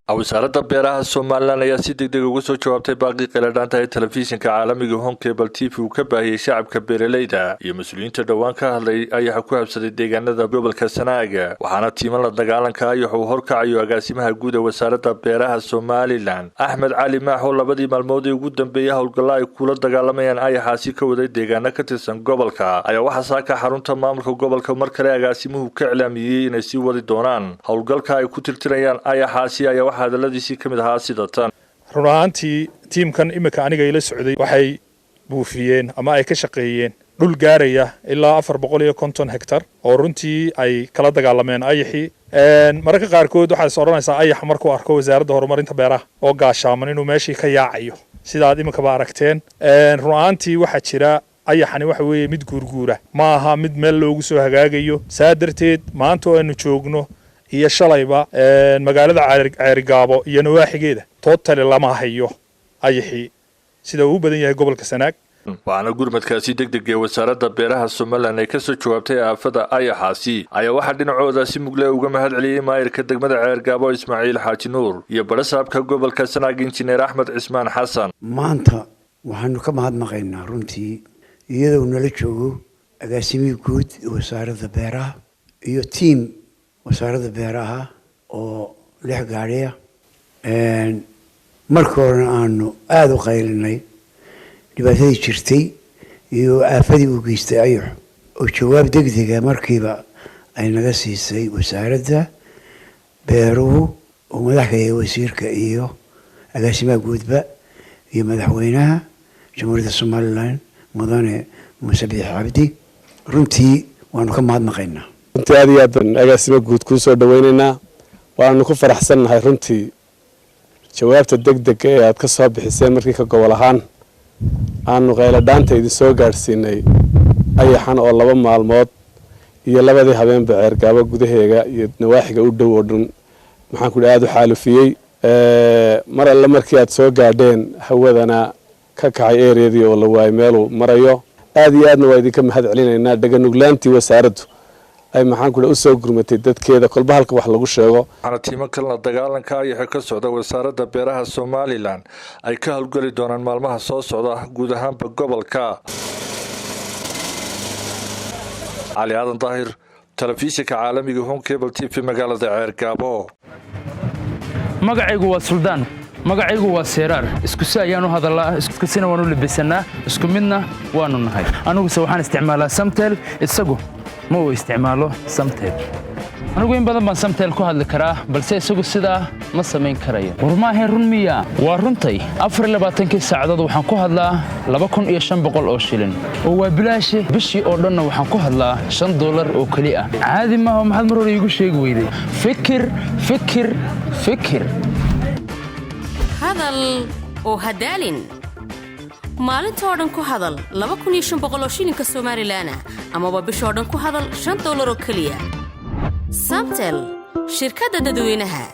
Wasaaradda Beeraha Somaliland ayaa si deg deg uga soo jawaabtay baaqii qayladhaanta ee telefishinka caalamiga Horn Cable TV uu ka baahiyey shacabka beeraleyda iyo mas-uuliyiinta dhowaan ka hadlay ayaxa ku habsaday deegaanada gobolka Sanaaga. Waxaana tiiman la dagaalanka ayax uu horkacayo agaasimaha guud ee Wasaaradda Beeraha Somaliland, Axmed Cali Maax, oo labadii maalmood ee ugu dambeeyay howlgalla ay kula dagaalamayaan ayaxaasi ka waday deegaano ka tirsan gobolka, ayaa waxaa saaka xarunta maamulka gobolka mar kale agaasimuhu ka iclaamiyey inay sii wadi doonaan howlgalka ay ku tirtirayaan ayaxaasi. Ayaa waxaa hadaladiisii ka mid ahaa sida tan. Run ahaantii, tiimkan iminka aniga ila socday waxay buufiyeen ama ay ka shaqeeyeen dhul gaaraya ilaa 450 hektar oo runtii ay kala dagaalameen ayaxii. Mararka qaarkood waxaad is odhanaysaa ayax markuu arko Wasaaradda Horumarinta Beeraha oo gaashaaman inuu meeshii ka yaacayo, sidaad iminkaba aragteen. Run ahaantii, waxaa jira ayaxani waxa weeye mid guurguura, ma aha mid meel loogu soo hagaagayo. Saa darteed, maanta oo aynu joogno iyo shalayba magaalada Ceerigaabo iyo nawaaxigeeda totally lama hayo ayaxii, sida uu u badan yahay gobolka Sanaag. Waxaana gurmadkaasi deg deg ee Wasaaradda Beeraha Somaliland ay kasoo jawaabtay aafada ayaxaasi ayaa waxaa dhinacooda si mugle uga mahad celiyey maayirka degmada Ceergaabo, Ismaaciil Xaaji Nuur, iyo barasaabka gobolka Sanaag, Injineer Axmed Cismaan Xasan. Maanta waxaanu ka mahadnaqaynaa runtii, iyadoo nala joogo agaasimihii guud Wasaaradda Beeraha iyo tiim Wasaaradda Beeraha oo lix gaadhiya. Marka horena aanu aada u qaylinay dhibaatadii jirtay iyo aafadii uu geystay ayax, oo jawaab degdega markiiba ay naga siisay Wasaaradda Beeruhu oo madaxka yahay wasiirka iyo agaasimaha guudba iyo madaxweynaha Jamhuuriyadda Somaliland, Mudane Muuse Biixi Cabdi. Runtii waanu ka mahadnaqaynaa. Runtii aad iyo aad baan, agaasimo guud, kuu soo dhaweynaynaa. Waanu ku faraxsannahay runtii jawaabta deg dega ee aad ka soo bixiseen markii ka gobol ahaan aanu qayladhaanta idin soo gaadhsiinay ayaxan oo 2 maalmood iyo labadii habeenba Ceergaabo gudaheega iyo nawaaxiga u dhow oo dhan, maxaan ku aada u xaalufiyey. Mar alle markii aad soo gaadheen, hawadana ka kacay eryadii oo la waayay meeluu marayo. Aada iyo aadna waa idinka mahad celinaynaa dhaganuglaantii wasaaraddu ay, maxaan ku usoo gurmatay dadkeeda kolba halka wax lagu sheego. Waxaana tiimo kalena dagaalanka ayaxa ka socda Wasaaradda Beeraha Somaliland ay ka howlgeli doonaan maalmaha soo socda guud ahaanba gobolka. Cali Aadan Daahir, telefishinka caalamiga Horn Cable TV, magaalada Ceergaabo. Magacaygu waa Suldaan, magacaygu waa Seeraar. Isku si ayaan u hadallaa, iskusina waan u labisannaa, isku midna waannu nahay. Aniguse waxaan isticmaalaa Samtel, isagu ma uu isticmaalo Samtel. Anigu in badan baan Samtel ku hadli karaa, balse isagu sidaa ma samayn karayo. War maahayn run miya? Waa runtay. 24-kii saacadood waxaan ku hadlaa 2500 oo shilin, oo waa bilaashe. Bishii oo dhanna waxaan ku hadlaa $5 oo keli ah. Caadi maaha. Maxaad mar hore iigu sheegi weyday? Fikir, fikir, fikir. Hadal oo hadaalin. Maalintoo dhan ku hadal 2500 oo shilinka Somaliland ah, amaba bishoo dhan ku hadal $5 oo keliya. Samtel, shirkadda dadweynaha.